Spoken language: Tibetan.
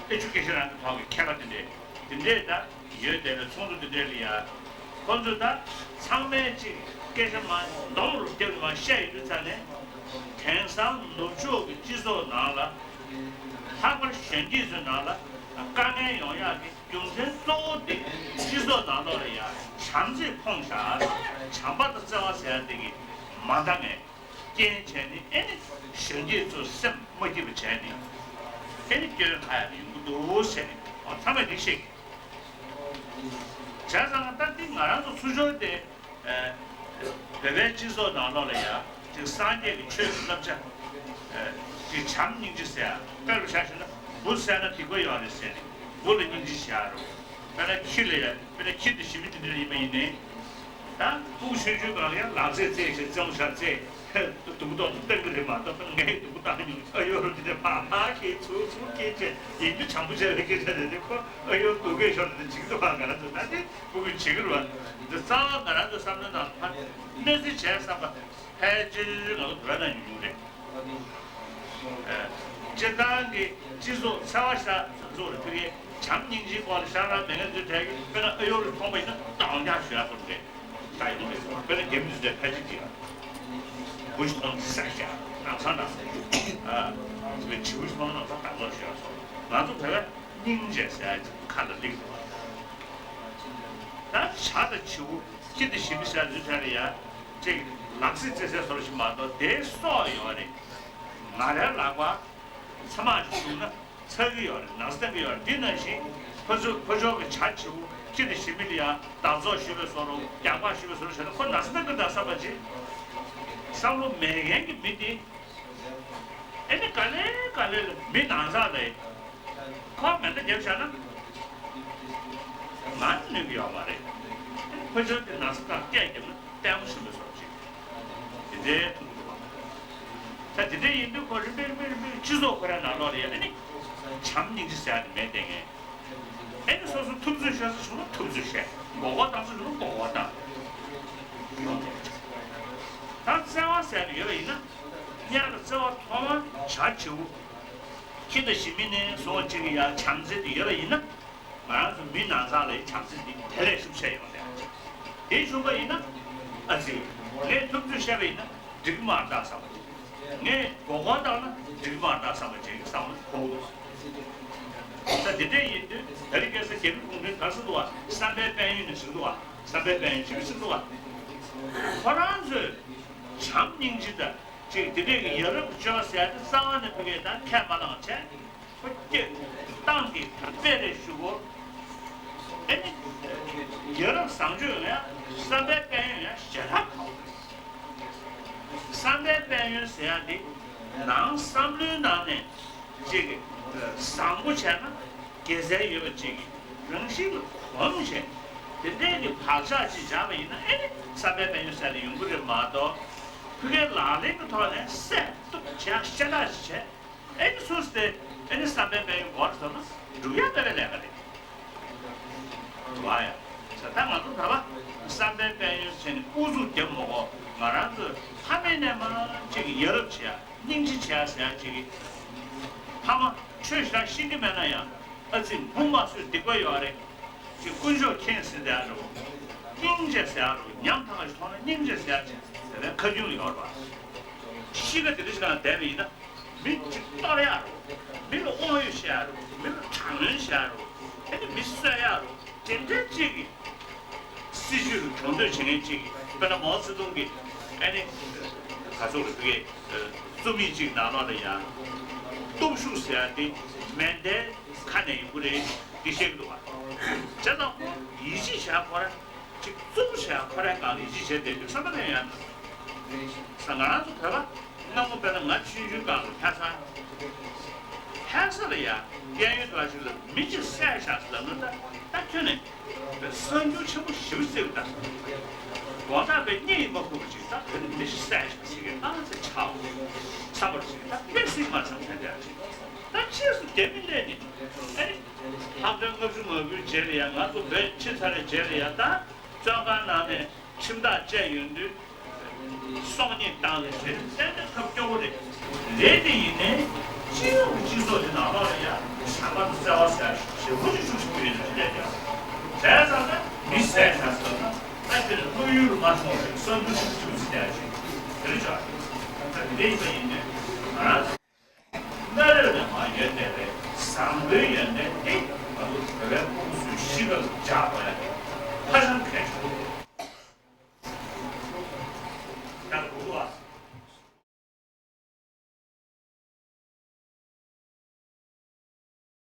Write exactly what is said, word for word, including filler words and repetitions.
ཨེ་ཆུ་སྐད་ཆ་རང་གི་ཐོག་གི་མཁས་པ་དེ་འདྲས་དེ་འདྲས་ད་ཡོད་བསྡད་པའི་ཚོགས་འདུ་དེ་འདྲས་ལ་ཡ། ཁོ་ཚོས་ད་ཚང་མས་ཅིག་སྐད་ཆ་མ་གདོང་རུ་བརྒྱབ་ནས་མ་བཤད་ཡོད་དུས་ཙང་ནས། དེང་སང་ནུབ་ཕྱོགས་ཀྱི་སྤྱི་ཚོགས་ནང་ལ། ལྷག་པར་གཞོན་སྐྱེས་ཚོའི་ནང་ལ་དཀའ་ངལ་ཡོང་ཡག་གི་རྒྱུ་མཚན་གཙོ་བོ་དེ་སྤྱི་ཚོགས་ནང་ལོགས་ལ་ཡ་བྱམས་བརྩེས་ཕོངས་བཞག་བྱམས་པ་དང་བརྩེ་བ་ཟེར་ཡག་དེ་གི་མ་འདང་ངེས། རྐྱེན་བྱས་ནས་ཨེ་ནི་གཞོན་སྐྱེས་ཚོ་སེམས་མ་སྐྱིད་པ་བྱས་ནས་ཨེ་ནི་སྐྱོན་ཁ་ཡག་ཡོང་གི་འདུག་ཟེར་ནས་ཨོ་ཚང་མས་འདི་ཤེས་ཀྱི། བྱས་ཙང་ད་འདི་ང་རང་ཚོ་ཚུར་ཕྱོགས་དེ་ཨེ་བོད་པའི་སྤྱི་ཚོགས་ནང་ལོགས་ལ་ཡ་ཅིག་སངས་རྒྱས་ཀྱི་ཆོས་ཀྱི་བསླབ་བྱ་ཨེ་ཅིག་བྱམས་སྙིང་རྗེ་ཟེར་ཡ་དཔེ་རུ་ཆ་བཞག་ན་འབུ་བསད་ན་སྡིག་པ་ཡོད་རེད་ཟེར་ནས་འབུ་ལ་སྙིང་རྗེ་བྱེད་ཡ་རོ། དཔེར་ན་ཁྱི་ལ་ཡ་དཔེར་ན་ཁྱི་དང་ཞི་མི་དེ་འདྲ་ཡིན་པ་ཡིན་ནའི། ད་ཕྲུ་གུ་ཆུང་ཆུང་སྒང་ལ་ཡང་ལག་རྩེད་རྩེས་བྱས་རྩེད་མོ་བཞག་རྩེས་དུམ་བུ་ཏོག་ཏོ་བཏང་གི་རེད་མ་གཏོགས་ངས་དུམ་བུ་བཏང་མྱོང་ཨ་ཡོ་རོ་འདི་འདྲ་ཕར་ཕར་ཁྱེར་ཚུར་ཚུར་ཁྱེར་བྱས་ཡིན་རྒྱུ་བྱམས་པོ་བྱས་པའི་སྐད་ཆ་རེད་དེ་ཁོ་ཨ་ཡོ་སྡུག་སྐད་ཤོར་ནས་འཇིགས་འདུག་བ། ང་རང་ཚོ་ད་དེ་ཕྲུ་གུ་བྱེད་ཀྱི་རེད་བ། འདི་རྩ་བ་ང་རང་ཚོ་བསམ་བློའི་ནང་ཕར་གནོད་འཚེ་བྱས་བསམ་པ་ཕལ་ཆེར་ང་ཚོ་བོད་ནང་ཉུང་ཉུང་རེད། སྤྱིར་བཏང་གི་སྤྱི་ཚོགས་འཚེ་བ་ཤ་ཚོགས་ལ་ཕ་གིའི་བྱམས་སྙིང་རྗེའི་སྐོར་ལ་ཤ་རང་མེད་མཁན་ཚོའི་གྲས་ཀྱིས་དཔེར་ན་ཨ་ཡོ་རུ་མཐོང་བ་ཡིན་ན་གདོང་རྒྱག་ཞུ་ཡ་སོགས་རེད། ད་ཡིན་ནའི་དཔེར་ན་རྒྱ་མི་ཚོའི་གྲས་ཕལ་ཆེར་གྱིས་བུ་ཞིག་མཐོང་ན་བསད་བཞག་ནང་ཚང་དང་ཨ་བྱིའུ་ཞིག་མཐོང་ན་ནང་ཚང་དང་ཚོགས་ཞུ་ཡ་སོགས་ང་ཚོ་བོད་པས་སྙིང་རྗེ་ཟེར་ཡ་ཅིག་ཁ་ལ་སླེབས་འདུག་ད་བྱ་དང་བྱིའུ་ཁྱི་དང་ཞི་མི་ཟེར་ཡ་ཚོའི་གྲས་ལ་ཡ། ཅིག་ལག་རྩེད་རྩེ་སའི་བཟོ་འདྲ་ཞིག་མ་གཏོགས་དེའི་སྲོག་ཡོད་རེད། ང་རའི་ལག་པ་ཚེར་མ་ཞིག་བྱུང་ན་ཚ་གི་ཡོད་རེད། ན་ཚ་བཏང་གི་ཡོད་རེད། འདི་ནང་བཞིན་ཕར་ཚུར་ཕར་ཕྱོགས་ཀྱི་བྱ་བྱིའུ་ཁྱི་དང་ཞི་མི་ལ་ཡང་བདག་འཛོགས་ཞུས་པའི་བཟོ་འདྲ་རྒྱག་པ་ཞུས་པའི་བཟོ་འདྲ་བྱས་ན་ཁོ་ན་ཚ་བཏང་གི་འདུག་བསམ་པ་ཅིག་བསམ་བློ་མེད་མཁན་གྱི་མི་དེ། ཨེ་ནི་ག་ལེ་ག་ལེ་ལ་མི་ནང་ཚགས་ལ་ཁོ་མེ་མདའ་བརྒྱབ་བཞག་ན་ང་ནི་གནོད་ཀྱི་ཡོད་མ་རེད། ཨེ་ནི་ཕར་ཕྱོགས་དེ་ནང་ཚགས་སྐད་བརྒྱབ་ན་ལྟད་མོ་བྱེད་པའི་བཟོ་ཅིག་དེ་འདྲའི་མཐོང་གི་འདུག་བ། ད་དེ་འདྲ་ཡིན་དུས་ཁོ་རིམ་པས་རིམ་པས་རིམ་པས་སྤྱི་ཚོགས་ཁོ་རའི་ནང་ལོགས་ལ་ཡ་ཨེ་ནི་བྱམས་སྙིང་རྗེ་ཟེར་ཡ་དེ་མེད་བསྡད་མཁན། ཨེ་ནི་སོ་སོ་ཐུབ་ཚོད་བཤད་ས་བྱུང་ན་ཐུབ་ཚོད་བཤད། མགོ་སྐོར་བཏང་ས་བྱུང་ན་མགོ་སྐོར་བཏང་། ཡོང་བསྡད་ཀྱི་རེད། ད་བརྩེ་བ་ཟེར་ཡ་དེ་ཡོད་པ་ཡིན་ན། སྔོན་ལ་བརྩེ་བ་ཐོག་མར་བྱ་བྱིའུ། ཁྱི་དང་ཞི་མི་ནས་བཟུང་བ་ཅིག་གི་ཡ་བྱམས་བརྩེ་དེ་ཡོད་པ་ཡིན་ན། ང་རང་ཚོ་མི་ནང་ཚགས་ལ་ཡ་བྱམས་བརྩེ་འདི་དེ་ལས་ཤུགས་ཆེ་ཡོང་བསྡད་ཀྱི་རེད། དེ་བྱུང་བ་ཡིན་ན། ཨ་ཙི། ངས་ཐུབ་ཚོད་བཤད་པ་ཡིན་ན་འགྲིག་མ་རེད་ད་བསམ་པ་ཅིག་ངས་མགོ་སྐོར་བཏང་ན་འགྲིག་མ་རེད་ད་བསམ་པ་ཅིག་བསམ་བློ་འཁོར་འདུག་ད་དེ་འདྲ་ཡིན་དུས་ད་རིང་ཁ་སང་རྒྱ་མི་གུང་ཁྲན་ག་རེ་ཟེར་འདུག་བ། བསམ་པའི་དཔལ་ཡོན་ནས་ཟེར་འདུག་བ། བསམ་པའི་དཔལ་ཡོན་ཅི་ཟེར་འདུག་བ། ཁོ་རང་ཚོས་བྱམས་སྙིང་རྗེ་དང་ཅིག་དེ་འདྲའི་གི་ཡ་རབས་ཀྱི་སྤྱོད་པ་ཟེར་ཡ་དེ་རྩ་བ་ནས་ཕ་གིར་ད་ཁས་མ་བླངས་བྱས། ཁོ་སྐྱེ་སྟངས་ཀྱི་དཔེ་རེ་ཞུ་གོ། ཨེ་ནི། ཡ་རབས་བཟང་སྤྱོད་ཡང་བསམ་པའི་དཔལ་ཡོན་ཡང་ཞེ་དྲག་གོ། བསམ་པའི་དཔལ་ཡོན་ཟེར་ཡ་དེ་ནང་བསམ་བློའི་ནང་ནས་ཅིག་བཟང་པོ་བྱས་ན་དགེ་མཚན་ཡོད་པ་ཅིག་རང་བཞིན་ལ་གོམས་བྱས་དེ་འདྲའི་གི་བག་ཆགས་ཅིག་བཞག་པ་ཡིན་ན་ཨེ་ནི་བསམ་པའི་དཔལ་ཡོན་ཟེར་ཡ་དེ་ཡོང་གི་རེད་མ་གཏོགས་ཕ་གིའི་ལག་ལེན་གྱི་ཐོག་ནས་སད་གཏུབ་བྱས་ཤ་སྟག་ཅིག་བྱས། ཨེ་ནི་སུ་སྟེ་ཨེ་ནི་བསམ་པའི་དཔལ་ཡོན་སྒོར་ཟེར་ན་སྒྲུབ་ཡ་དཀའ་བའི་ལས་ཀ་རེད། བ་ཡ། ད་ང་ཚོ་ད་བ་བསམ་པའི་དཔལ་ཡོན་ཟེར་ནས་ཨུ་ཚུགས་རྒྱབ་མ་དགོས། ང་རང་ཚོས་ཕ་མེས་ནས་མར་ཅིག་ཡ་རབས་བྱེད་ཡ་སྙིང་རྗེ་བྱེད་ཡ་ཟེར་ཡ་ཅིག་གི་ཕ་མ་ཆོས་ཞེ་དྲག་ཤེས་ཀྱི་མེད་ན་ཡང་ཨ་ཙི་འབུ་མ་གསོད་སྡིག་པ་ཡོད་རེད། ཅིག་དཀོན་མཆོག་མཁྱེན་ཟེར་བསྡད་ཡ་རེད། སྙིང་རྗེ་ཟེར་ཡ་རེད། ཉམ་ཐག་ག་ཞིག་མཐོང་ན་སྙིང་རྗེ་ཟེར་ཡ་ཅིག་དེ་ནས་ཁ་རྒྱུན་ཡོད་རེད་བ། གཤིས་ཀ་དེ་འདྲ་ཞིག་ནང་བསྡད་པ་ཡིན་ན། མི་གཅིག་གཏོར་ཡག་རུ། མི་ལ་དབང་ཡོད་བཤད་ཡག་རུ། མི་ལ་དྲག་གནོན་བྱེད་ཡག་རུ། ཨེ་ནི་མི་གསོད་ཡག་རུ། དེ་འདྲའི་གཅིག་གི་སྲིད་ཇུས་ལ་གྱོང་གཏོད་བྱེད་མཁན་གཅིག་གི་དཔེར་ན་མའོ་ཙེ་ཏུང་གི་ཨེ་ནི་ག་ཚོད་རེད་དེ་གའི་རྩོམ་ཡིག་གཅིག་ནང་ལོགས་ལ་ཡང་སྟོབས་ཤུགས་ཟེར་ཡག་དེ་མེ་མདའི་ཁ་ནས་ཡོང་གི་རེད་འདི་བཤད་ཀྱི་འདུག་བ། བྱས་ཙང་ཁོ་ཡིད་ཆེས་བྱ་ཁོ་རང་ཅིག་རྩོམ་བྱ་ཁོ་རང་སྒང་ལ་ཡིད་ཆེས་བྱས་བསྡད་དུས་བསམ་པ་ནས་ཡང་ས་ང་རང་ཚོ་བོད་པ་སྔ་མོ་དཔེར་ན་ང་ཆུང་ཆུང་སྒང་ལ་ལྷ་ས་ལྷ་ས་ལ་ཡ་གཡས་གཡོན་དུ་བ་ཞིག་ལ་མི་གཅིག་བསད་བཞག་ཟེར་ལབ་ན་ད་ད་ཁྱོད་ནས་གསར་འགྱུར་ཆེན་པོ་ཞེ་པོ་བརྩི་གི་ད་དགོང་དག་པའི་གཉིད་ཡིན་མ་ཁུག་པ་ཅིག་ད་བོད་ནས་མི་གཅིག་བསད་བཞག་ཟེར་གི་ཨ་ཙི་ཆའོ་བསམ་པ་ཅིག་ད་དཔེ་སྲིད་མ་ཚང་ཚན་དེ་ཨ་ཅིག་ད་ཕྱིས་སུ་རྒྱ་མི་སླེབས་ནས་ཨ་ནི། ལྷག་དོན་ལྔ་བཅུ་ང་དགུའི་རྗེས་ལ་ཡང་ང་ཚོ་བོད་ཕྱིར་ཚར་བའི་རྗེས་ལ་ཡང་ད་བཙོན་ཁང་ནང་ནས་ཁྲིམས་ཐག་བཅད་ཡོང་དུས་སྲོག་ཉེན་བཏང་ནས་བྱས་ཏེ་ཏན་ཏན་ཐབས་སྐྱོ་བོ་རེད། རེད་དེ་ཡིན་ནའི་ སྤྱི་ཡོངས་ཀྱི་སྤྱི་ཚོགས་འདི་ནང་ལོགས་ལ་ཡང་ཞྭ་དམར་གྱི་བརྩེ་བ་ཟེར་ཞེ་པོ་ཅིག་ཤུགས་ཆེན་པོ་ཡོད་རེད།